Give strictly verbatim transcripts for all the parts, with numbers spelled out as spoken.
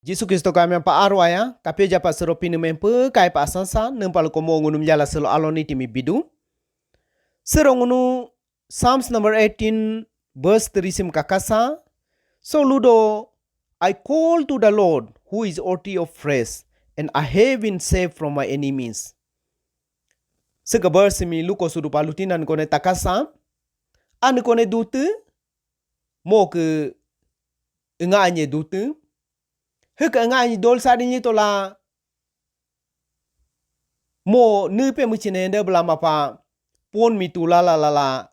Jisu Kristo ka miampa aro aya, kapyo japa sero Pinii mi hempyo kaipa asansa, niimpa lukoda mo ngunu miilanja selo alo niti mi bidu. Sero ngunu Psalms number eighteen, verse three simi kakasa. So ludo, "I call to the Lord, who is worthy of praise, and I have been saved from my enemies." Siika verse mi luko sudu pa lutii na nii kone takasa. Anii kone dutii, mo ke nga anye dutii. Hiika nga anye dol sari nyi tola. Mo niipe miichine ende bela mapa pon mi tula la la la.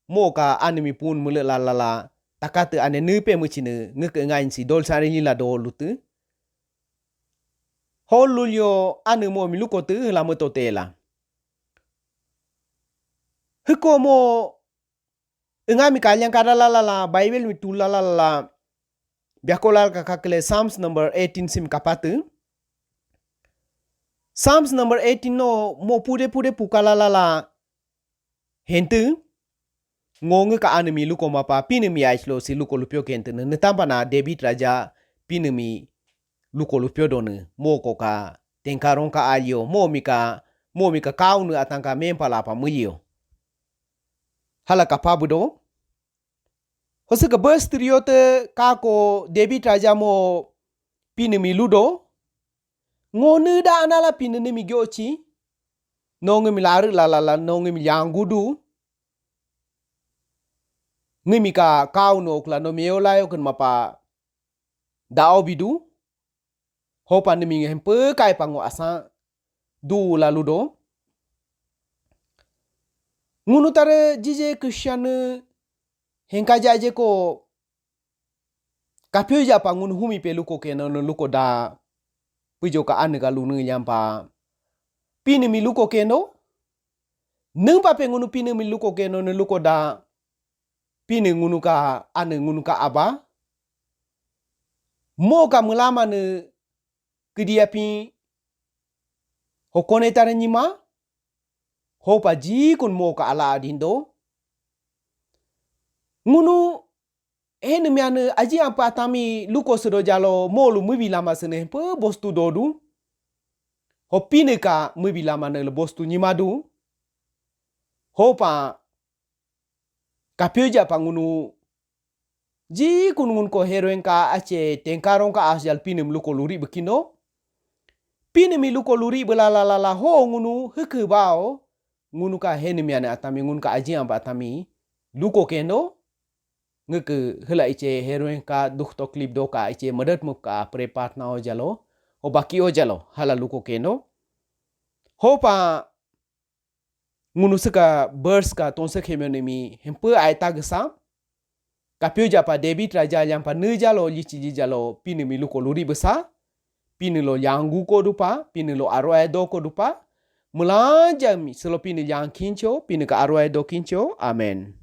Mo ka anii mi pon miile la la la. Takate anii niipe miichine ngiike nga anye si dol sari nyi la do lutii. Hol lulyo anii mo mi lukotii hiila miito tela. Hiiko mo nga mi kalyan kada la la la, Bible mi tula la la la. Biakola ka kakele Psalms number eighteen simi kapatii. Psalms number eighteen no mo pude pude pukala la la. Hentii, ngo ngiika anii mi luko mapa Pinii mi aislo si luko lupyo kentii nii. Niitampa na David Raja Pinii mi luko lupyo donii. Mo ko ka tenkaron ka alyo, mo mi ka, mo mi ka kaunu atanka mempa lapa mulyo. Hiila kapa budo. Ho siika verse trio te kako David Raja mo Pinii mi ludo. Ngo niida anala Pinii nii mi gyochi. No ngiimi lari la la la, no ngiimi yangudu. Ngiimi ka kaunu okla no miola yo kun mapa dao bidu. Hopa niimi hempyo kaipa ngo asan du la ludo. Ngunu tare jije Christian henka jaje ko kapyo japa ngunu humi pe luko keno nii luko da. Pujo ka anii ka lunii yampa Pinii mi luko keno. Niimpa pe ngunu Pinii mi luko keno nii luko da. Pinii ngunu ka anii ngunu ka aba. Mo ka miilama nii kiidi api. Ho kone tare nyima. Hopa jikun mo ka ala adindo. Ngunu heni miane aji ampa atami luko sedo jalo molu miibi lama sene hempe bostu dodu. Ho Pinii ka miibi lama ne le bostu nyimadu. Hopa kapyo japa ngunu jikun ngun ko heroin ka ache tenkaron ka as jal Pinii mi luko luri bekindo. Pinii mi luko luri bela la la la ho ngunu hiike bao. Ngunu ka heni miane atami ngunu ka aji ampa atami luko kendo. Ngiike hiila iche heroin ka dukh taklif do ka iche madat mup ka prepat na ho jalo. Ho baki ho jalo hiila luko kendo. Hopa ngunu siika verse ka tonse khemyo nii mi hempe aita gesa. Kapyo japa David Raja yampa nii jalo lichi ji jalo Pinii mi luko luri besa. Pinii lo yangu ko dupa, Pinii lo aro aya do ko dupa. Miilanja mi selo Pinii yang kincho, Pinii ka aro aya do kincho. Amen.